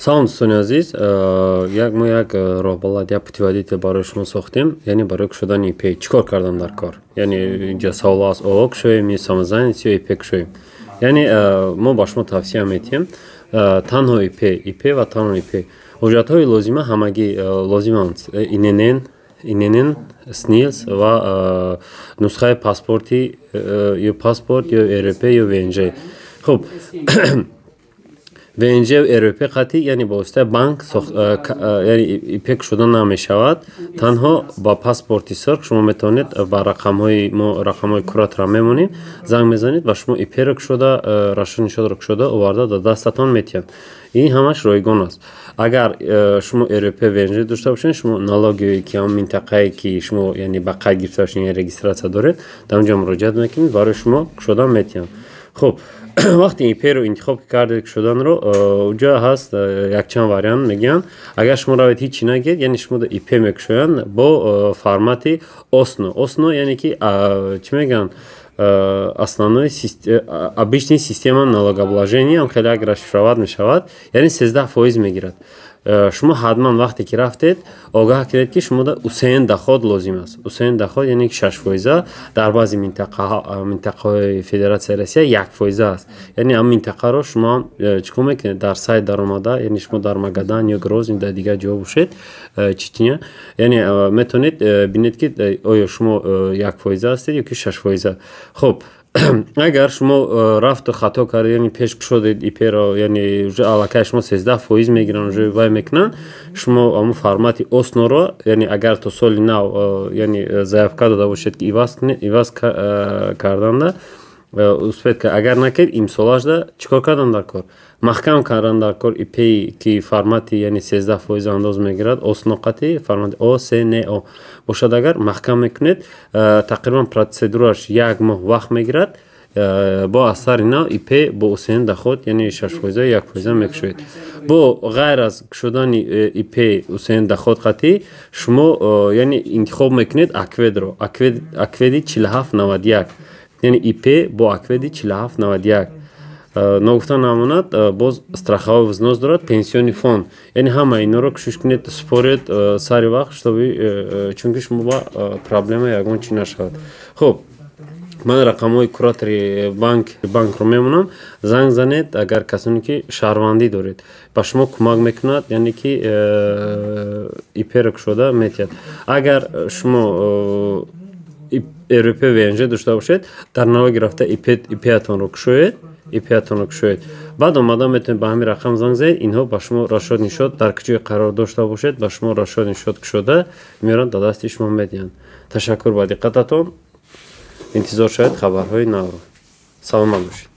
Салом, дӯстони азиз. Як мо як роҳбалад, як путеводитель барои шумо сохтем, яъне барои кушодани ИП чӣ кор кардан дар кор. Яъне инҷа савол аст: ООО кушоем ё самозанятость ё ИП кушоем? Яъне мо ба шумо тавсия метиҳем танҳо ИП, ИП ва танҳо ИП. Ҳуҷҷатҳои лозима ҳамагӣ лозиманд: ИНН, ИНН, СНИЛС ва нусхаи паспорти, ё паспорт, ё РВП, ё ВНЖ. Хуб, ВНЖ, РВП қатъӣ, яъне ба воситаи банк, яъне ИП кушода намешавад. Танҳо ба паспорти сурх шумо метавонед. Ба рақамҳои мо, рақамҳои куратора мемонем, занг мезанед, ба шумо ИП-ро кушода, расчётный счёт-ро кушода оварда дар дастатон метиҳанд. Ин ҳамаш ройгон аст. Агар шумо РВП, ВНЖ дошта бошед, шумо налоговый, ки ҳамон минтақае, ки шумо, яъне ба қайд гирифта бошед, яъне регистрация доред, дар он ҷо муроҷиат мекунед, барои шумо кушода метиҳанд. Хуб, вақте ИП-ро интихоб кардед кушоданро, уҷо ҳаст якчанд вариант мегӯянд. Агар шумо равед, ҳичи нагӯед, яъне шумо ИП мекушоянд бо формати ОСНО. ОСНО яъне ки чӣ мегӯянд, основной, обычный система налогообложения, ҳам хеле як расшифровать мешавад, яъне 13% мегирад. Шумо ҳатман вақте ки рафтед, огаҳ кунед, ки шумо УСН доход лозим аст. УСН доход яъне ки 6-фоиза, дар баъзе минтақаҳои Федератсияи Россия 1-фоиза аст. Яъне ҳамн минтақаро шумо чӣ кор мекунед? Дар сайт даромада, яъне шумо дар Магадан ё Грозний, дар дигар ҷо бошед, Чечня, яъне метавонед бинед, ки оё шумо 1-фоиза ҳастед ё ки 6-фоиза. Хуб, агар шумо рафту хато кардед, яъне пеш кушодед ИП-ро, яъне уже аллакай шумо 13% мегиранд, уже вай мекунанд. Шумо ҳамун формати ОСНО-ро, яъне агар то соли нав яъне заявка дода бошед, ки иваз карданда успеть, агар накард, имсолашда чӣ кор кардан дар кор? Маҳкам кардан дар кор ИП-и, ки формати, яъне 13% андоз мегирад, ОСНО қати, формати ОСНО бошад, агар маҳкам мекунед, тақрибан процедураш як моҳ вақт мегирад. Бо аз сари нав ИП бо УСН доход, яъне 6-фоиза, 1-фоиза мекушоед. Бо ғайр аз кушодани ИП УСН доход қатӣ, шумо, яъне интихоб мекунед ОКВЭД-ро, ОКВЭД-и 4791, яъне ИП бо ОКВЭД-и 4791. Ногуфта намонад, боз страховой взнос дорад, пенсионный фонд, яъне ҳама инҳоро кӯшиш кунед супоред сари вақт, чтобы чунки шумо ба проблема ягон чӣ нашавад. Хуб, ман рақамҳои куратори банкро мемонам, занг занед. Агар касоне ки шаҳрвандӣ доред, ба шумо кӯмак мекунад, яъне ки ИП-ро кушода метиҳад. Агар шумо РВП, ВНЖ дошта бошед, дар налоги рафта ИП-атонро кушоед, ИП-атонро кушоед, баъд омада метавонед ба ҳамин рақам занг занед. Инҳо ба шумо расчётный счёт, дар куҷое қарор дошта бошед, ба шумо расчётный счёт кушода меоранд, ба дасти шумо медиҳанд. Ташаккур ба диққататон. Интизор шавед хабарҳои навро. Саломат бошед.